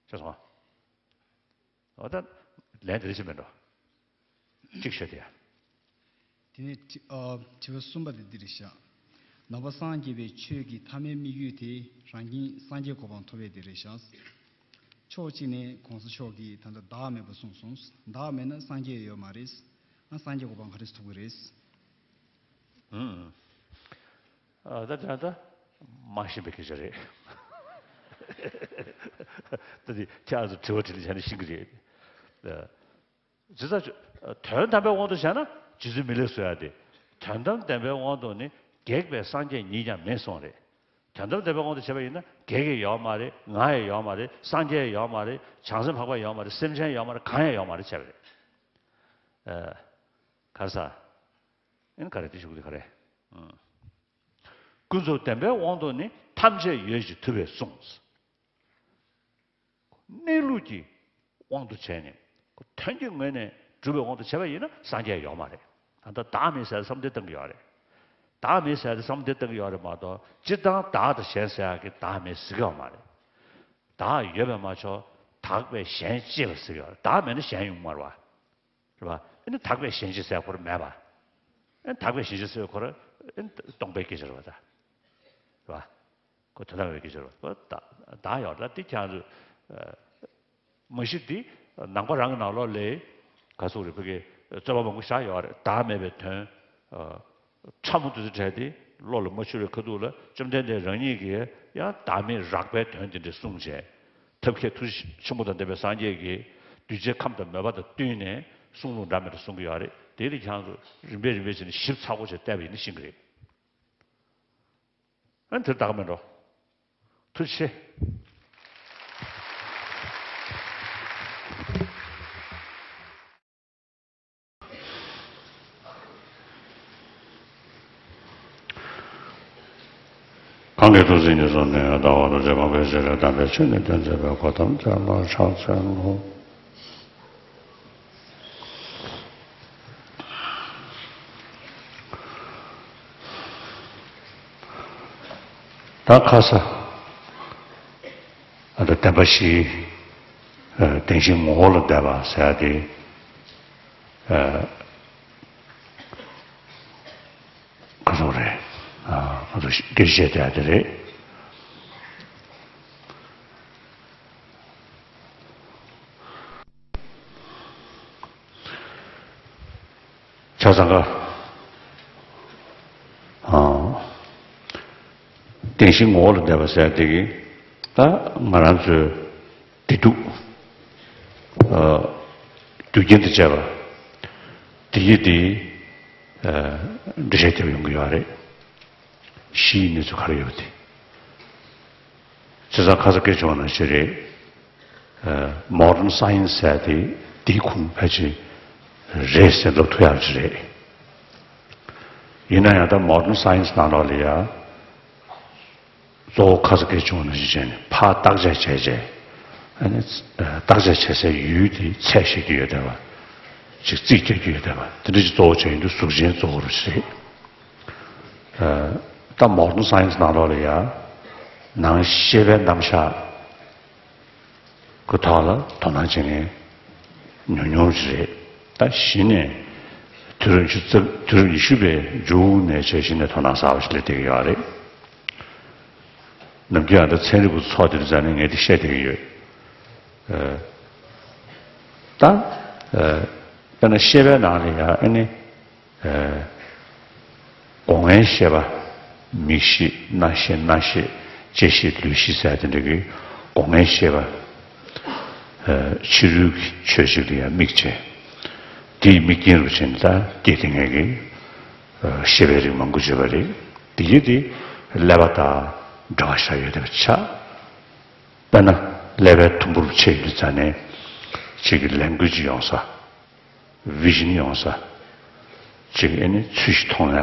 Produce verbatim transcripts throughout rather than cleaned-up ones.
ཤེས་སོང་ཨ། འོ་ད་ལན་དེ་རེ་ཞིག་མེད་འགྲོ། གཅིག་ཤོད་དེ་ཡ། དེ་ནས་དྲི་ཨ་དྲི་བ་གསུམ་པ་དེ་འདི་རེད་ཤག་ནང་པ་སངས་རྒྱས་པའི་ཆོས་ཀྱི་ཐ་མའི་དམིགས་ཡུལ་དེ་རང་བཞིན་སངས་རྒྱས་གོ་འཕང་ཐོབ་པའི་དེ་རེད་ཤག་ཕྱོགས་གཅིག་ནས་གོང་ས་མཆོག་གིས་ད་ལྟ་བདག་མེད་པ་གསུངས་སོང་། བདག་མེད་ན་སངས་རྒྱས་ཡོད་མ་རེད། ཨ་སངས་རྒྱས་གོ་འཕང་ག་རེ་ཐོབ་ཀྱི་རེད། ཨང་། ཨ་ད་དེ་ད་མ་ཤེས་པའི་སྐད་ཆ་རེད། ད་དེ་ཁྱེད་ཚོ་དྲི་བ་དྲིས་ལན་བྱས་ན་ཤེས་ཀྱི་རེད། ཨ་ཇི་ལྟར་དོན་དམ་པའི་དབང་དུ་བྱས་ན་རྗེ་བཙུན་མི་ལས་གསོལ་ཡ་དེ། དོན་དམ་བདེན་པའི་དབང་དུ་ནི་གེགས་པའི་སངས་རྒྱས་ཉིད་ཀྱང་མེད་གསུངས་རེད། དོན་དམ་བདེན་པའི་དབང་དུ་བྱས་པ་ཡིན་ན་བགེགས་ཀྱང་ཡོད་མ་རེད། ང་ཡང་ཡོད་མ་རེད། སངས་རྒྱས་ཡང་ཡོད་མ་རེད། བྱང་སེམས་འཕགས་པ་ཡང་ཡོད་མ་རེད། སེམས་ཅན་ཡང་ཡོད་མ་རེད། གང་ཡང་ཡོད་མ་རེད་བྱས་པ་རེད། ཨ་ག་རེ་ཟ། ཨེ་ནི་ག་རེ་དེ་ཞུ་གི་དེ་ག་རེ། ཨང་། ཀུན་རྫོབ་བདེན་པའི་དབང་དུ་ནི་ཐམས་ཅད་ཡོད་ཅེས་ཐུབ་པས་གསུངས། གནས་ལུགས་ཀྱི་དབང་དུ་བྱས་ནས་དོན་གྱི་ངོས་ནས་སྒྲུབ་པའི་དབང་དུ་བྱས་པ་ཡིན་ན་སངས་རྒྱས་ཡོད་མ་རེད། ད་ལྟ་བདག་མེད་ཟེར་བསམ་བློ་བཏང་གི་ཡོད་རེད། བདག་མེད་ཟེར་བསམ་བློ་བཏང་གི་ཡོད་རེད་མ་གཏོགས་སྤྱིར་བཏང་བདག་དང་གཞན་ཟེར་ཡག་གི་བདག་མེད་ཟེར་གི་ཡོད་མ་རེད། བདག་ཡོད་པས་མ་ཆོག་བདག་པས་གཞན་གཅེས་པ་ཟེར་གི་ཡོད་རེད། བདག་མེད་ན་གཞན་ཡོང་གི་མ་རེད་བ། རེད་བ། ཨེ་ནི་བདག་པས་གཞན་གཅེས་ཟེར་ཁོ་རང་མེད་པ། ཨེ་ནི་བདག་པས་གཞན་གཅེས་ཟེར་ཁོ་རང་ཨེ་ནི་སྟོང་པའི་སྐད་ཆ་རེད་བ་ད། རེད་བ། ཁོ་དོན་དམ་པའི་སྐད་ཆ་རེད་བ། ཁོ་བདག་བདག་ཡོད་ད་དེ་ཁྱེད་ཚོ། མ་གཞི་དེ་ནང་པ་རང་གི་ནང་ལོགས་ལ་ག་ཚོད་རེད་ཕ་གི་རྩོད་པ་མང་པོ་བཞག་ཡོད་རེད། བདག་མེད་པའི་དོན། ཕྲ་མོ་དེ་ཚོ་བྲལ་ཏེ་བློ་ལ་མ་ཆུད་པའི་ཁ་ཐུག་ལ་བཅོམ་ལྡན་འདས་རང་ཉིད་ཀྱིས་ཡང་བདག་མེད་རགས་པའི་དོན་དེ་འདྲ་གསུངས་བྱས། ཐབས་མཁས་ཐུགས་རྗེ་ཆེན་པོ་དང་ལྡན་པའི་སངས་རྒྱས་ཀྱིས་གདུལ་བྱའི་ཁམས་དང་མོས་པ་དང་བསྟུན་ནས་གསུང་ལུགས་འདྲ་མི་འདྲ་གསུང་གི་ཡོད་རེད། དེ་ལ་ཁྱེད་ཚོ་རིམ་པས་རིམ་པས་བྱས་ནས་ཞིབ་ཚགས་པོ་བྱས་བལྟས་པ་ཡིན་ན་ཤེས་ཀྱི་རེད། ཨ་ནི་དེ་ལྟ་གི་མེད་འགྲོ། ཐུགས་རྗེ་ཆེ། གང་གིས་ཐུགས་བརྩེ་ཉེར་བཟུང་ནས། ཟླ་བ་རྡོ་རྗེ་འཕགས་པའི་ཞལ་ལས། དམ་པའི་ཆོས་ནི་སྟོན་མཛད་པའི། གོ་ཏམ་དེ་ལ་ཕྱག་འཚལ་ལོ། ད་ཁ་ས་ཨ་ད་བདེན་པ་བཞི། ཨ་བདེན་བཞིའི་ངོ་བོ་ལ་བསྡད་པ་ཟེར་ཡ་དེ། ཨ་ག་ཚོད་རེད། ཨ་ང་ཚོ་སྐད་ཆ་བཤད་བསྡད་ཡ་དེ་རེད། ཆ་ཚང་ག་ཨ་བདེན་བཞིའི་ངོ་བོ་ལ་བསྡད་པ་ཟེར་དེ་གི་ད་ང་རང་ཚོའི་བདེ་སྡུག་ཨ་རྒྱུ་རྐྱེན་དང་བཅས་པ་དེ་གི་དེ་ཨ་འགྲེལ་བཤད་རྒྱབ་ཡོང་གི་ཡོད་རེད། གཞིའི་གནས་ཚུལ་ག་རེ་ཡོད་པ་དེ། བྱས་ཙང་ཁ་ས་སྐད་བྱུང་བ་ནང་བཞིན་རེད། ཨ་མོ་ཌན་སའེན་སི་ཟེར་དེ་དེའི་ཁུངས་ཕལ་ཆེར་རེད་ཟེར་ལབ་ཐུབ་ཡག་ཅིག་རེད། ཡིན་ན་ཡང་ད་མོ་ཌན་སའེན་སི་ནང་ལོགས་ལ་ཡ་གཙོ་བོ་ཁ་ས་སྐད་བྱུང་བ་ནང་བཞིན་བྱས་ནས་ཕར་བརྟག་དཔྱད་བྱས་བྱས། ཨ་ནི་བརྟག་དཔྱད་བྱེད་སའི་ཡུལ་དེ་ཚད་བཤད་རྒྱུ་ཡོད་བསྡད་པ། ཅིག་རྩིས་རྒྱག་རྒྱུ་ཡོད་བསྡད་པ་དེ་འདྲ་ཅིག་གཙོ་བོ་བྱས་ཡིན་དུས་གཟུགས་ཅན་གཙོ་བོ་རུ་རེད། ཨ་ད་མོ་ཌན་སའེན་སི་ནང་ལོགས་ལ་ཡ་ནང་ཤེས་པའི་རྣམ་གཞག་གི་ཐོག་ལ་དོ་སྣང་བྱེད་མཁན་ཉུང་ཉུང་ཞིག་རེད། ད་གཞི་ནས་དུས་རབས་ཉི་ཤུ་རྩ་དུས་རབས་ཉི་ཤུ་པའི་མཇུག་ནས་བྱས་གཞི་ནས་དོ་སྣང་གསར་པ་ཞིག་སླེབས་བསྡད་ཀྱི་ཡོད་རེད། ནམ་རྒྱུན་ཡང་ད་ཚན་རིག་པ་ཚོ་ཚོགས་དེ་རིང་ནས་ངས་འདི་བཤད་བསྡད་ཀྱི་ཡོད། ཨ་ད་ཨ་དཔེར་ན་ཤེས་པའི་ནང་ལ་ཡང་ཨ་ནི་ཨ་སྒོ་ལྔའི་ཤེས་པ། མིག་ཤེས། རྣ་ཤེས། སྣ་ཤེས། ལྕེ་ཤེས། ལུས་ཤེས་ཟེར་དེ་འདྲ་གི་སྒོ་ལྔའི་ཤེས་པ། ཨ་ཕྱི་རོལ་གྱི་ཆོས་ཤིག་ལ་ཡང་དམིགས་བྱས། དེའི་དམིགས་རྐྱེན་རུ་བྱས་ནས་ད་སྐྱེས་བསྡད་མཁན་གྱི་ཨ་ཤེས་པའི་རིགས་མང་པོ་ཡོད་པ་རེད། དེ་ཡིན་དུས་ཀླད་པ་དང་འབྲེལ་བ་ཞེ་དྲག་ཡོད་བསྡད་པ་ཆགས། དཔེར་ན་ཀླད་པའི་དུམ་བུར་ཕྱེ་ཡོང་དུས་ཙ་ནས་གཅིག་གི་ལེང་གུ་ཡེ་ཇི་ཡོང་ས། བི་ཞན་ཡོང་ས། གཅིག་གི་ཨ་ནི་ཚུལ་བཞིན་མཐོང་ཡ།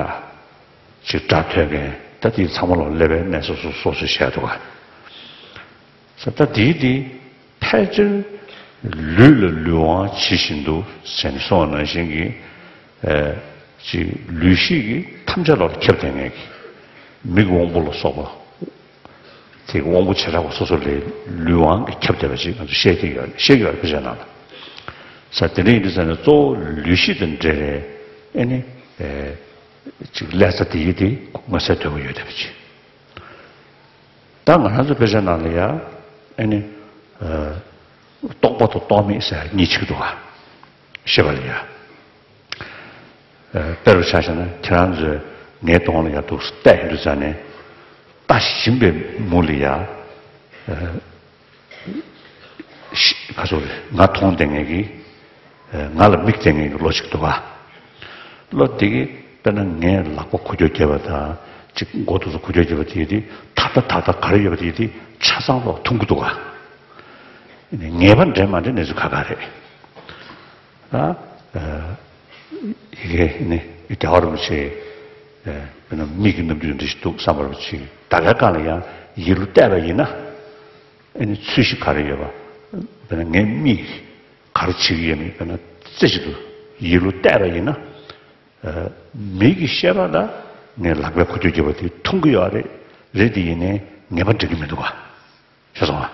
གཅིག་སྒྲ་ཐོས་མཁན་ད་དེ་ཚང་མ་ལོ་ཀླད་པའི་གནས་སོ་སོ་སོ་སོས་བཤད་འདུག་ག་ས་ད་དེའི་དེ་ཕལ་ཆེར་ལུས་ལ་ལུས་དབང་ཇི་བཞིན་དུ་ཟེར་ནས་གསུངས་པ་ནང་བཞིན་གྱི་ཨ་གཅིག་ལུས་ཤེས་ཀྱི་ཐམས་ཅད་ལོག་ལ་ཁྱབ་བསྡད་མཁན་གྱི་མིག་དབང་པོ་ལ་སོགས་པ། དེ་གི་དབང་པོ་བྱེ་བྲག་པ་སོ་སོ་ལས་ལུས་དབང་གིས་ཁྱབ་བསྡད་པ་ཅིག་ང་ཚོ་ཤེས་ཀྱི་ཡོད་རེད། ཤེས་ཀྱི་ཡོད་རེད། དཔེ་ཆའི་ནང་ལ། ས་དེ་འདྲ་ཡིན་དུས་ཙང་ནས་གཙོ་བོ་ལུས་གཤིས་དང་འབྲེལ་བའི་ཨེ་ནི་ཨེ་ཅིག་ཀླད་རྩ་དེ་ཡི་དེ་མངོན་གསལ་དོད་པོ་ཡོད་བསྡད་པ་ཅིག་ད་ང་རང་ཚོ་དཔེ་ཆའི་ནང་ལ་ཡ་ཨེ་ནི་ཨེ་རྟོག་པ་དང་རྟོག་མེད་ཟེར་གཉིས་ཕྱེ་གི་འདུག་ག་ཤེས་པ་ལ་ཡ། ཨེ་དཔེ་རུ་ཆ་བཞག་ན་ཁྱེད་རང་ཚོས་ངའི་གདོང་ལ་ཡ་འདུག་བལྟས་ཡོང་དུས་ཙང་ནས་ལྟ་བཞིན་པའི་མུ་ལ་ཡ། ཨེ་ཤི་ཁ་སོ་རེད། ང་མཐོང་བསྡད་མཁན་གྱི་ཨེ་ང་ལ་མིག་བསྟན་མཁན་གྱི་བློ་ཅིག་འདུག་ག་བློ་དེ་གིས་དཔེར་ན་ངའི་ལག་པ་འཁོར་སྐྱོད་བརྒྱབ་པ་དང་ཅིག་མགོ་དེ་ཚོ་འཁོར་སྐྱོད་བརྒྱབ་པ་དེ་དེ་ད་ལྟ་ད་ལྟ་ག་རེ་ཡོད་པ་དེ་དེ་ཆ་ཚང་ལོག་མཐོང་གི་འདུག་ག་ངེས་པ་འདྲེན་མ་འདྲེན་གནས་ཚུལ་ཁག་ཁག་རེད། ཨ། ཨ། ཡི་གེ་ནི་རྒྱལ་བ་རིན་པོ་ཆེ། ཨ། དཔེར་ན་མིག་གི་རྣམ་འགྱུར་འདི་ཞིག་འདུག་བསམ་པ་རིན་པོ་ཆེ་ད་གའི་སྒང་ལ་ཡང་ཡིད་བློ་གཏད་པ་ཡིན་ན། ཨ་ནི་ཚུལ་བཞིན་ག་རེ་ཡོད་པ། དཔེར་ན་ངའི་མིག་ག་རེ་བྱེད་ཀྱི་ཡོད་མེད་དཔེར་ན་རྩེ་གཅིག་ཏུ་ཡིད་བློ་གཏད་པ་ཡིན་ན། ཨ། མིག་གི་ཤེས་པ་ལ་ངའི་ལག་པའི་འཁོར་སྐྱོད་བརྒྱབ་པ་དེ་མཐོང་གི་ཡོད་རེད། རེད་དེ་ཡིན་ནའི་ངེས་པ་འདྲེན་གྱི་མི་འདུག་ག་ཤེས་སོང་ང་།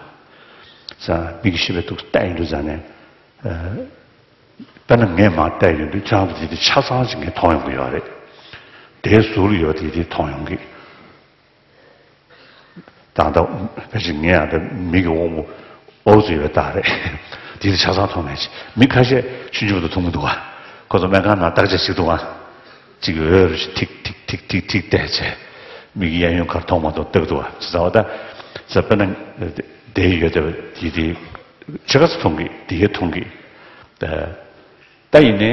ས་མིག་གི་ཤེས་པའི་ཐུགས་བལྟས་ཡིན་དུས་ཙང་ནས། ཨ། དཔེར་ན་ངས་མར་བལྟས་ཡོང་དུས་ཁྱེད་རང་ཚོ་དེ་དེ་ཆ་ཚང་ཞིག་ངས་མཐོང་ཡོང་གི་ཡོད་རེད། དེའི་ཟུར་ལ་ཡོད་དེ་དེ་མཐོང་ཡོང་གི་ད་ལྟ་ཕལ་ཆེར་ངས་ཨ་ད་མིག་གི་དབང་པོ་ཨོ་ཙི་ཡོད་པའི་རྟགས་རེད། དེ་དེ་ཆ་ཚང་མཐོང་མེད་ཅིག་མི་ཁ་ཤས་ཆུང་ཆུང་དུ་མཐོང་གི་འདུག་ག་ཁོ་ཚོ་སྨན་ཁང་ནང་བརྟག་དཔྱད་བྱེད་འདུག་ག་གཅིག་འོད་རུ་ཞིག་ཐིག་ཐིག་ཐིག་ཐིག་ཐིག་བལྟས་བྱས། མིག་གི་གཡས་གཡོན་གར་མཐོང་མ་མཐོང་བལྟ་གི་འདུག་བ། ཇི་ལྟ་བ་ད། ས་དཔེར་ན། དེ་ཡོད་དེ་དེ་དེ་ཆེ་ཁ་སུ་མཐོང་གི་དེ་ཡོད་མཐོང་གི་ད་ད་ཡིན་ནའི།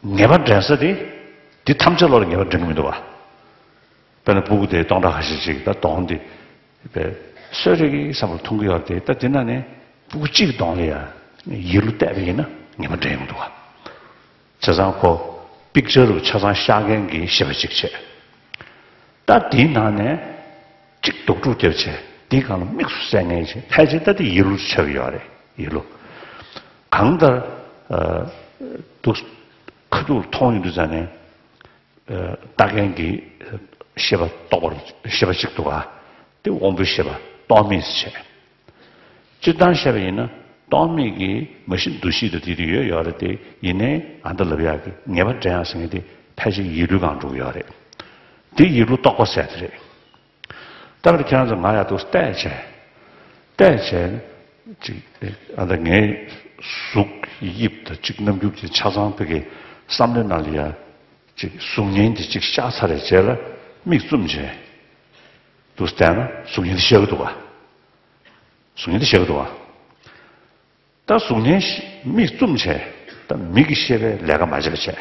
ངེས་པ་འདྲེན་ས་དེ། དེ་ཐམས་ཅད་བློ་ལ་ངེས་པ་འདྲེན་གི་མི་འདུག་བ། དཔེར་ན་སྤུ་གུ་དེ་སྟོང་ཕྲག་ཁ་ཤས་ཅིག་ད་གདོང་དེ། པའི་གསོད་རེས་ཀྱི་བསམ་བློ་མཐོང་གི་ཡོད་དེ་ད་དེ་ན་ནས་སྤུ་གུ་གཅིག་གི་གདོང་ལ་ཡང་ཡིད་བློ་གཏད་པ་ཡིན་ན་ངེས་པ་འདྲེན་ཡོང་འདུག་བ། བྱས་ཙང་ཁོ་པིག་ཅར་རུ་ཆ་ཚང་ཤར་མཁན་གྱི་ཤེས་པ་གཅིག་བྱས། ད་དེའི་ནང་ནས་གཅིག་རྡོག་ཕྲུག་རྒྱབ་བྱས་དེའི་སྒང་ལ་དམིགས་སུ་བསལ་མཁན་ཞིག་ཕལ་ཆེར་ད་དེ་ཡིད་བློ་ཆགས་ཀྱི་ཡོད་རེད་ཡིད་བློ། གང་ལྟར། ཨ། འདུག་ཁ་ཐུག་ལ་མཐོང་ཡོང་དུས་ཙང་ནས། ལྟ་མཁན་གྱི་ཤེས་པ་རྟོག་པ་ཤེས་པ་གཅིག་འདུག་ག་དེ་དབང་པོའི་ཤེས་པ་རྟོག་མེད་ཟེར་བྱས། སྤྱིར་བཏང་བཤད་པ་ཡིན་ན་རྟོག་མེད་ཀྱི་མ་གཞི་འདུ་ཤེས་དང་དེ་དེ་ཡོད་ཡོད་རེད་དེ་ཡིན་ནའི་ཨ་མདའ་ལབ་ཡག་གི་ངེས་པ་འདྲེན་ཡག་ཟེར་མཁན་དེ་ཕལ་ཆེར་ཡིད་བློའི་སྒང་འགྲོ་གི་ཡོད་རེད། དེ་ཡིད་བློ་རྟོག་པ་ཟེར་དེ་རེད། ད་བར་ཁྱེད་རང་ཚོ་ང་ཡག་ཏུ་བལྟས་བྱས། བལྟས་བྱས། ཅིག་ཨ་ད་ངའི་གཟུགས་དབྱིབས་དང་ཅིག་རྣམ་འགྱུར་གྱི་ཆ་ཚང་བོད་ཀྱི་བསམ་བློའི་ནང་ལ་ཡ། ཅིག་གཟུགས་བརྙན་དེ་ཅིག་ཤར་ཚར་རེ་བྱས་ལ་མིག་བཙུམ་བྱས། འདུག་བལྟས་ན་གཟུགས་བརྙན་དེ་ཤར་གི་འདུག་ག་གཟུགས་བརྙན་དེ་ཤར་གི་འདུག་ག་ད་གཟུགས་བརྙན་ཤ་མིག་བཙུམ་བྱས། ད་མིག་གི་ཤེས་པས་ལས་ཀ་མ་བྱས་པ་བྱས།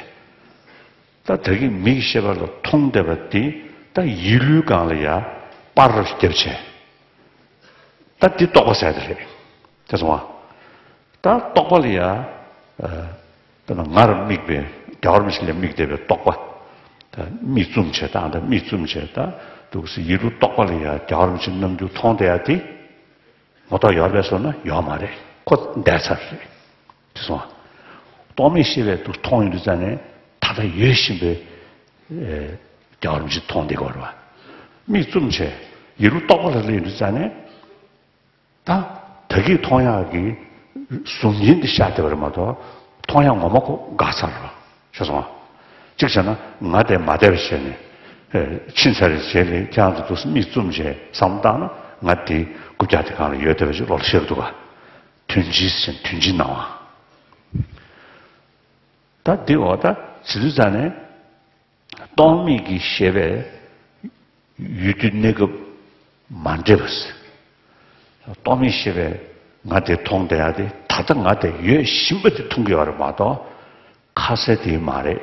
ད་ད་གིན་མིག་གི་ཤེས་པ་ལ་མཐོང་བསྡད་པ་དེ་ད་ཡིད་བློའི་སྒང་ལ་ཡ་པར་རྒྱབ་བྱས། ད་འདི་རྟོག་པ་ཟེར་དེ་རེད། དེ་སོང་བ། ད་རྟོག་པ་ལ་ཡ། ཨ། ད་ང་རང་དམིགས་པའི་རྒྱལ་བ་རིན་པོ་ཆེ་ལ་དམིགས་བསྡད་པའི་རྟོག་པ། ད་མིག་བཙུམ་བྱས་ད་ད་མིག་བཙུམ་བྱས་ད་འདུག་སེ་ཡིད་བློ་རྟོག་པ་ལ་ཡ་རྒྱལ་བ་རིན་པོ་ཆེའི་རྣམ་འགྱུར་མཐོང་བསྡད་ཡ་དེ། ངོ་ཐོག་ཡོད་པས་སོ་ན་ཡོད་མ་རེད། ཁོ་འདས་ཚར་རེད། དེ་སོང་བ། རྟོག་མེད་ཤེས་པས་འདུག་མཐོང་ཡོང་དུས་ཙང་ནས་ད་ལྟ་ཡོད་བཞིན་པའི། ཨེ། རྒྱལ་བ་རིན་པོ་ཆེ་མཐོང་བསྡད་ཀྱི་ཡོད་རེད་བ། མིག་བཙུམ་བྱས་ཡིད་བློ་རྟོག་པ་ལ་སླེབས་ཡོང་དུས་ཙང་ནས། ད། ད་གིན་མཐོང་ཡག་གི་གཟུགས་བརྙན་འདི་ཤར་བསྡད་པ་རེད་མ་གཏོགས་མཐོང་ཡག་ངོ་མ་ཁོ་འགག་ཚར་རེད་བ། ཤེས་སོང་ང་། གཅིག་བྱས་ན་ང་དེ་མ་བསྡད་པ་བྱས་ནས། ཨེ། ཕྱིན་ཚར་རེད་བྱས་ལས་ཁྱེད་རང་ཚོ་འདུག་སེ་མིག་བཙུམ་བྱས་བསམ་བློ་བཏང་ན་ང་དེ་རྐུབ་བཀྱག་དེ་སྒང་ལ་ཡོད་བསྡད་པ་ཞིག་བློ་ལ་ཤར་གི་འདུག་ག་དོན་སྤྱིའི་ཟེར་དོན་སྤྱིའི་སྣང་བ། ད་འདི་འོ་ད་བྱེད་དུས་ཙང་ནས། རྟོག་མེད་ཀྱི་ཤེས་པས་ཡུལ་དུས་གནས་སྐབས་མ་འདྲེས་པ་ཟེར། རྟོག་མེད་ཤེས་པས་ང་དེ་མཐོང་བསྡད་ཡ་དེ་ད་ལྟ་ང་དེ་ཡོད་བཞིན་པ་དེ་མཐོང་གི་ཡོད་རེད་མ་གཏོགས་ཁ་གསལ་དེ་མ་རེད།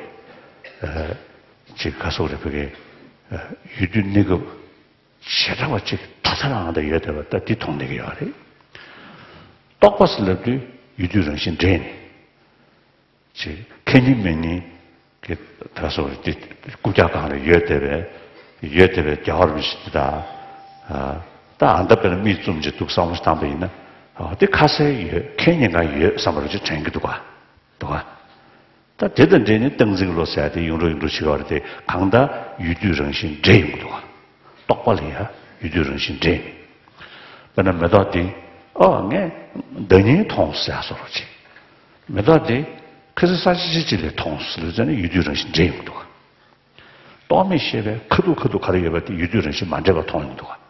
ཨ། ཅིག་ག་སོགས་རེད་བོད་སྐད། ཨ། ཡུལ་དུས་གནས་སྐབས་བྱེ་བྲག་པ་ཅིག་ད་ལྟ་རང་དང་ཡོད་བསྡད་པ་ད་འདི་མཐོང་བསྡད་ཀྱི་ཡོད་རེད། རྟོག་པ་ཟེར་ལབ་དུས་ཡུལ་དུས་རང་བཞིན་འདྲེས་ནས། ཅིག་ཁེ་ཉིན་མེ་ཉིན་གྱི་ད་སོགས་ཀྱི་རྐུབ་བཀྱག་སྒང་ལ་ཡོད་བསྡད་པའི་ཡོད་བསྡད་པའི་རྒྱལ་བ་རིན་པོ་ཆེ་དེ་དག་ད་ཨ་མདའ་དཔེར་ན་མིག་བཙུམ་བྱས་འདུག་བསམ་བློ་བཏང་པ་ཡིན་ན། ཨ། དེ་ཁ་གསལ་ཡོད་ཁེ་ཉིན་གང་ཡོད་བསམ་པ་རུ་ཅིག་དྲན་གྱི་འདུག་ག་འདུག་ག་ད་དེ་དང་འབྲེལ་ནས་སྟངས་འཛིན་གྱི་བློ་ཟེར་ཡ་དེ་ཡོང་འགྲོ་ཡོང་འགྲོ་བྱེད་ཀྱི་ཡོད་རེད་དེ་གང་ལྟར་ཡུལ་དུས་རང་བཞིན་འདྲེས་ཡོང་གི་འདུག་ག་རྟོག་པ་ལ་ཡང་ཡུལ་དུས་རང་བཞིན་འདྲེས་ནས། དཔེར་ན་མེ་ཏོག་འདི་ཨ་ངས་ཟླ་ཉིན་མཐོང་ཟེར་བཟོ་འདྲ་ཅིག་མེ་ཏོག་འདི་ཁ་སང་ས་ཆ་ཅི་ཅི་ལས་མཐོང་ཟེར་ལབ་ཙང་ནས་ཡུལ་དུས་རང་བཞིན་འདྲེས་ཡོང་གི་འདུག་རྟོག་མེད་ཤེས་པའི་ཁ་ཐུག་ཁ་ཐུག་ག་རེ་ཡོད་པ་དེ་ཡུལ་དུས་རང་བཞིན་མ་འདྲེས་པ་མཐོང་ཡོང་གི་འདུག་ག་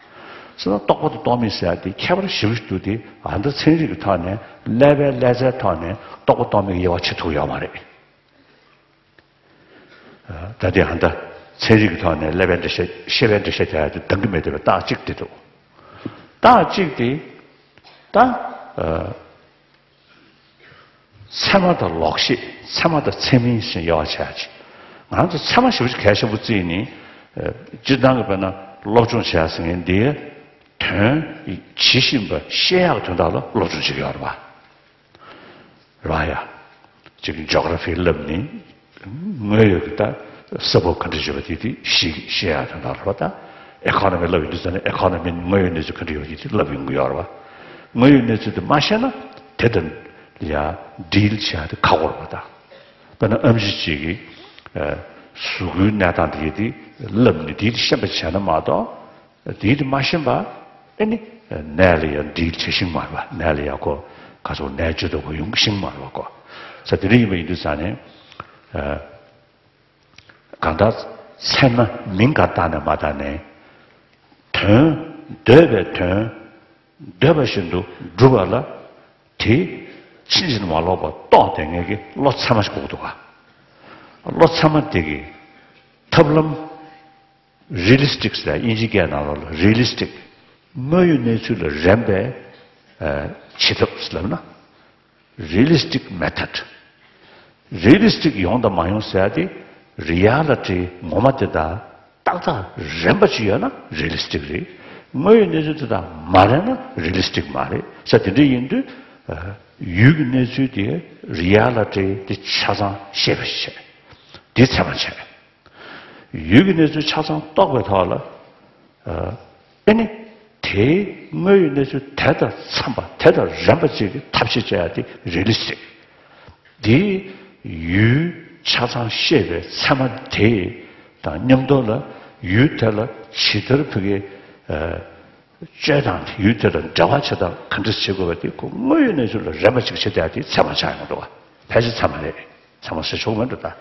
ཟེར་ན། རྟོག་པ་དང་རྟོག་མེད་ཟེར་ཡ་དེ་ཁྱད་པར་ཞེ་པོ་ཞིག་འདུག་དེ་ཨ་མདའ་ཚན་རིག་གི་ཐོག་ནས་ཀླད་པའི་ཀླད་རྩའི་ཐོག་ནས་རྟོག་པ་རྟོག་མེད་ཀྱི་དབྱེ་བ་ཕྱེ་ཐུབ་ཡོད་མ་རེད། ད་དེ་ཧ་ད་ཚན་རིག་གི་ཐོག་ནས་ཀླད་པའི་འགྲེལ་བཤད་ཤེས་པའི་འགྲེལ་བཤད་རྒྱག་ཡ་དེ་འདང་གི་མེད་བསྡད་པའི་རྟགས་གཅིག་དེ་འདུག་རྟགས་གཅིག་དེ་ད་ཚད་མ་དང་ལོག་ཤེས། ཚད་མ་དང་ཚད་མིན་ཞེས་དབྱེ་བ་ཕྱེ་ཡ་ཅིག་ང་ཚོ་ཚད་མ་ཞེ་པོ་ཅིག་གལ་ཆེན་པོ་བརྩིས་ནས་སྤྱིར་བཏང་གི་དཔེར་ན་སློབ་སྦྱོང་བྱེད་ཡ་ཟེར་མཁན་འདི་དོན་ཇི་བཞིན་པ་ཤེས་ཡག་དོན་དག་ལ་སློབ་སྦྱོང་བྱེད་ཀྱི་ཡོད་རེད་པ། རེད་ཡ། ཅིག་ཇོ་གྷ་ར་ཕི་བསླབས་ནི། དངོས་ཡོད་ཀྱི་ད་ས་བབ་ག་འདྲ་ཡོད་པ་དེ་དེ་ཤེས་ཤེས་ཡ་དོན་དག་རེད་པ། ད་ཨེ་ཁོ་ནོ་མི་བསླབ་ཡོང་དུས་ཙང་ནས་ཨེ་ཁོ་ནོ་མི་དངོས་ཡོད་གནས་ཚུལ་ག་འདྲ་ཡོད་པ་དེ་དེ་བསླབ་ཡོང་གི་ཡོད་རེད་པ། དངོས་ཡོད་གནས་ཚུལ་དེ་མ་ཤེས་ན་དེ་དང་ཡ་ཌིལ་བྱེད་ཡ་དེ་ཁག་པོ་རེད་པ། ད་དཔེར་ན་ཨེམ་ཆི་ཅིག་གིས་གཟུགས་པོའི་གནས་སྟངས་དེ་དེ་བསླབས་ནི་དེ་དེ་ཤེས་པ་བྱས་ན་མ་གཏོགས། དེའི་དེ་མ་ཤེས་པ། ཨེ་ནི། ནད་ལ་ཡང་འདྲིས་བྱེད་ཤིང་མ་རེད་པ། ནད་ལ་ཡང་ཁོ་ག་ཚོད་ནད་བཅོས་ཐུབ་པ་ཡོང་ཤིང་མ་རེད་པ་ཁོ། ས་དེ་འདྲ་ཡིན་པ་ཡིན་དུས་ཙང་ནས། གང་ལྟར་ཚད་མ་མིང་ག་བཏགས་ནས་མ་བཏགས་ནས། དོན། འདོད་པའི་དོན། འདོད་པ་བཞིན་དུ་སྒྲུབ་པ་ལ། དེ་ཕྱིན་ཅི་མ་ལོག་པ་རྟོགས་བསྡད་མཁན་གྱི་བློ་ཚད་མ་ཞིག་དགོས་ཀྱི་འདུག་ག་བློ་ཚད་མ་དེ་གི་ཐབས་ལམ། རི་ལི་སི་ཊིག་ཟེར་དབྱིན་ཇིའི་སྐད་ནང་ལོགས་ལ་རི་ལི་སི་ཊིག་དངོས་ཡོད་གནས་ཚུལ་ལ་རན་པའི་བྱེད་ཐབས་ལབ་ན། རི་ལི་སི་ཊིག་མེ་ཐོཌ། རི་ལི་སི་ཊིག་ཡོང་དང་མ་ཡོང་ཟེར་ཡ་དེ་རི་ཡ་ལི་ཊི་ངོ་མ་དེ་དང་ཏག་ཏག་རན་པ་ཅིག་ཡོད་ན་རི་ལི་སི་ཊིག་རེད། དངོས་ཡོད་གནས་ཚུལ་དེ་དང་མ་རན་ན་རི་ལི་སི་ཊིག་མ་རེད། ས་དེ་འདྲ་ཡིན་དུས་ཡུལ་གྱི་གནས་ཚུལ་དེ་རི་ཡ་ལི་ཊི་དེ་ཆ་ཚང་ཤེས་པ་ཞིག་བྱས། དེ་ཚད་མ་བྱས། ཡུལ་གྱི་གནས་ཚུལ་ཆ་ཚང་རྟོགས་པའི་ཐོག་ལ། ཨེ་ནི། དེའི་དངོས་ཡོད་གནས་ཚུལ་དེ་དང་འཚམས་པ་དེ་དང་རན་པ་ཅིག་གི་ཐབས་ཤེས་བྱ་ཡ་དེ་རི་ལི་སི་ཊིག་དེའི་ཡུལ་ཆ་ཚང་ཤེས་པའི་ཚད་མ་དེ་དང་མཉམ་དུ་ལ་ཡུལ་དེ་ལ་ཇི་ལྟར་ཕ་གི་སྤྱོད་སྟངས་དེ་ཡུལ་དེ་ལ་འབྲེལ་བ་བྱེད་སྟངས་ག་འདྲ་བྱེད་དགོས་པ་དེ་ཁོ་དངོས་ཡོད་གནས་ཚུལ་ལ་རན་པ་ཅིག་བྱེད་བསྡད་ཡ་དེ་ཚད་མ་ཆགས་ཡོང་འདུག་ག་ཕལ་ཆེར་ཚད་མ་རེད། ཚད་མ་ཟེར་ཆོག་མི་འདུག་ད།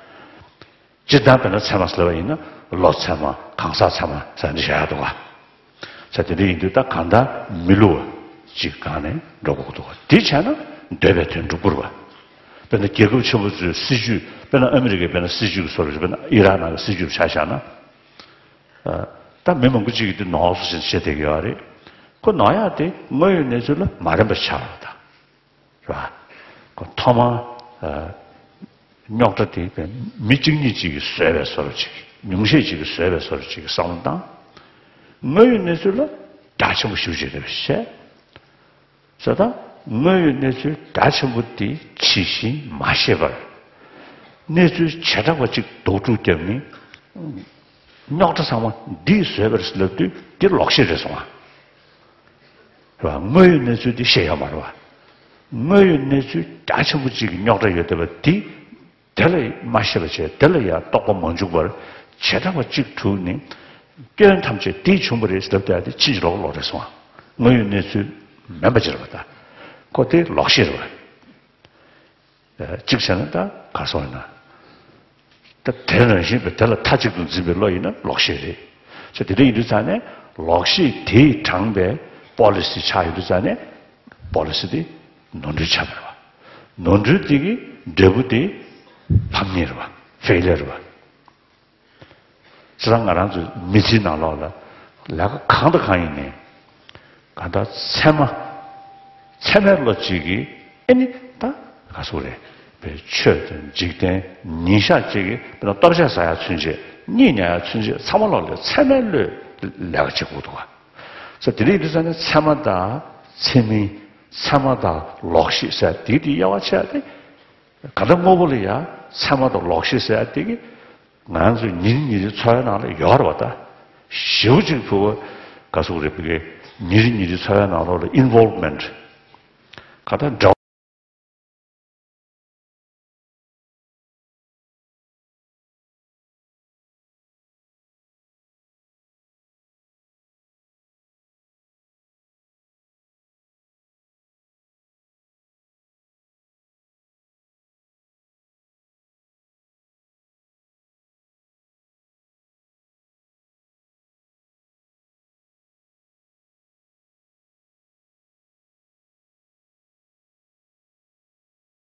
སྤྱིར་བཏང་དཔེར་ན་ཚད་མ་ཟེར་བ་ཡིན་ན་བློ་ཚད་མ་གང་ཟག་ཚད་མ་ཟེར་འདི་བཞག་ཡག་འདུག་ག་ས་དེ་འདྲ་ཡིན་དུས་ད་གང་ལྟར་མི་བསླུ་བ་ཅིག་སྒང་ནས་འགྲོ་དགོས་ཀྱི་འདུག་ག་དེ་བྱས་ན་འདོད་པའི་དོན་འགྲུབ་དགོས་རེད་པ། དཔེར་ན་རྒྱལ་ཁབ་ཆེན་པོ་ཚོའི་སྲིད་ཇུས་དཔེར་ན་ཨ་མི་རི་ཀའི་དཔེར་ན་སྲིད་ཇུས་ཀྱི་བཟོ་འདྲ་ཞིག་དཔེར་ན་ཨི་རག་ནང་གི་སྲིད་ཇུས་ཆ་བཞག་ན། ད་མི་མང་པོ་ཅིག་གིས་དེ་ནོར་སོང་ཞེས་བཤད་བསྡད་ཀྱི་ཡོད་རེད། ཁོ་ནོར་ཡག་དེ་དངོས་ཡོད་གནས་ཚུལ་ལ་མ་རན་པ་ཆགས་པ་དང་། རེད་པ། ཁོ་ཐོག་མར་རྙོག་དྲ་དེ་མི་གཅིག་གཉིས་གཅིག་གིས་བཟོས་པའི་བཟོ་འདྲ་ཅིག་ཉུང་ཤས་ཅིག་གིས་བཟོས་པའི་བཟོ་འདྲ་ཅིག་གི་བསམ་བློ་བཏང་། དངོས་ཡོད་གནས་ཚུལ་ལ་རྒྱ་ཆེན་པོ་ཞེ་པོ་ཅིག་རེད་པ་བཤད། ཟེར་ད་དངོས་ཡོད་གནས་ཚུལ་རྒྱ་ཆེན་པོ་དེ་ཇི་བཞིན་མ་ཤེས་པར། གནས་ཚུལ་བྱེ་བྲག་པ་གཅིག་ལྡོག་ཕྲུག་བརྒྱབ་ནས། རྙོག་དྲ་ཚང་མ་འདིས་བཟོས་པ་རེད་ཟེར་ལབ་དུས་འདི་ལོག་ཤེས་རེད་སོང་ང་། རེད་པ། དངོས་ཡོད་གནས་ཚུལ་འདི་ཤེས་ཡོད་མ་རེད་པ། དངོས་ཡོད་གནས་ཚུལ་རྒྱ་ཆེན་པོ་གཅིག་གི་རྙོག་དྲ་ཡོད་བསྡད་པ་འདི། དེ་ལ་མ་ཤེས་པ་བྱས་དེ་ལ་ཡང་རྟོག་པ་མ་འཇུག་པར་བྱེ་བྲག་པ་གཅིག་དྲུག་ནི། སྐྱོན་ཐམས་ཅད་དེས་བྱུང་བ་རེད་ཟེར་ལབ་བསྡད་དེ་ཕྱིན་ཅི་ལོག་ལོག་རེད་སོང་ང་། དངོས་ཡོད་གནས་ཚུལ་མིན་པ་ཅིག་རེད་པ་ད། ཁོ་དེ་ལོག་ཤེས་རེད་པ། གཅིག་བྱས་ན་ད་ག་སོང་ཡིན་ན། ད་དེ་རང་བཞིན་པའི་དེ་ལ་མཐའ་གཅིག་ཏུ་འཛིན་པའི་བློ་ཡིན་ན་ལོག་ཤེས་རེད། ཚེ་དེ་འདྲ་ཡིན་དུས་ཙང་ནས་ལོག་ཤེས་དེས་དྲངས་པའི་པོ་ལི་སི་ཆགས་ཡོང་དུས་ཙང་ནས་པོ་ལི་སི་དེ་ནོར་འཁྲུལ་ཆགས་པ་རེད་པ། ནོར་འཁྲུལ་དེ་གི་འབྲས་བུ་དེ་ཕམ་ཉེས་རེད་པ། ཕེ་ལི་ཡར་རེད་པ། ཚེ་ད་ང་རང་ཚོའི་མི་ཚེའི་ནང་ལོགས་ལ་ལས་ཀ་གང་དང་གང་ཡིན་ནའི། གང་ལྟར་ཚད་མ། ཚད་མའི་བློ་གཅིག་གིས་ཨེ་ནི་ད་ག་ཟེར་དགོས་རེད། པའི་ཆོས་དང་འཇིག་རྟེན་ཉིན་ཞག་གཅིག་གི་དཔེར་ན་ལྟོ་ཆས་ཟ་ཡག་ཚུན་ཆད་གཉིད་ཉལ་ཡག་ཚུན་ཆད་ཚང་མ་ལོག་ལ་ཚད་མའི་བློས་ལས་ཀ་བྱེད་དགོས་འདུག་ག་ས་དེ་རིང་དུས་ཙང་ནས་ཚད་མ་དང་ཚད་མིན། ཚད་མ་དང་ལོག་ཤེས་ཟེར་དེ་དེ་དབྱེ་བ་ཕྱེ་ཡག་དེ། གང་ལྟར་དངོས་པོ་ལ་ཡང་ཚད་མ་དང་ལོག་ཤེས་ཟེར་ཡག་དེ་གི་ང་ཚོའི་ཉིན་རེ་ཉིན་རེའི་འཚོ་བའི་ནང་ལ་ཡོད་རེད་པ་ད། ཞེ་པོ་ཅིག་ཕྲུ་གུ་ག་ཟེར་དགོས་རེད། ཕ་གི་ཉིན་རེ་ཉིན་རེའི་འཚོ་བའི་ནང་ལོགས་ལ་ཨིན་ཝོལ་ཝི་མེན་ཊི། གང་ལྟར་འབྲེལ་བ།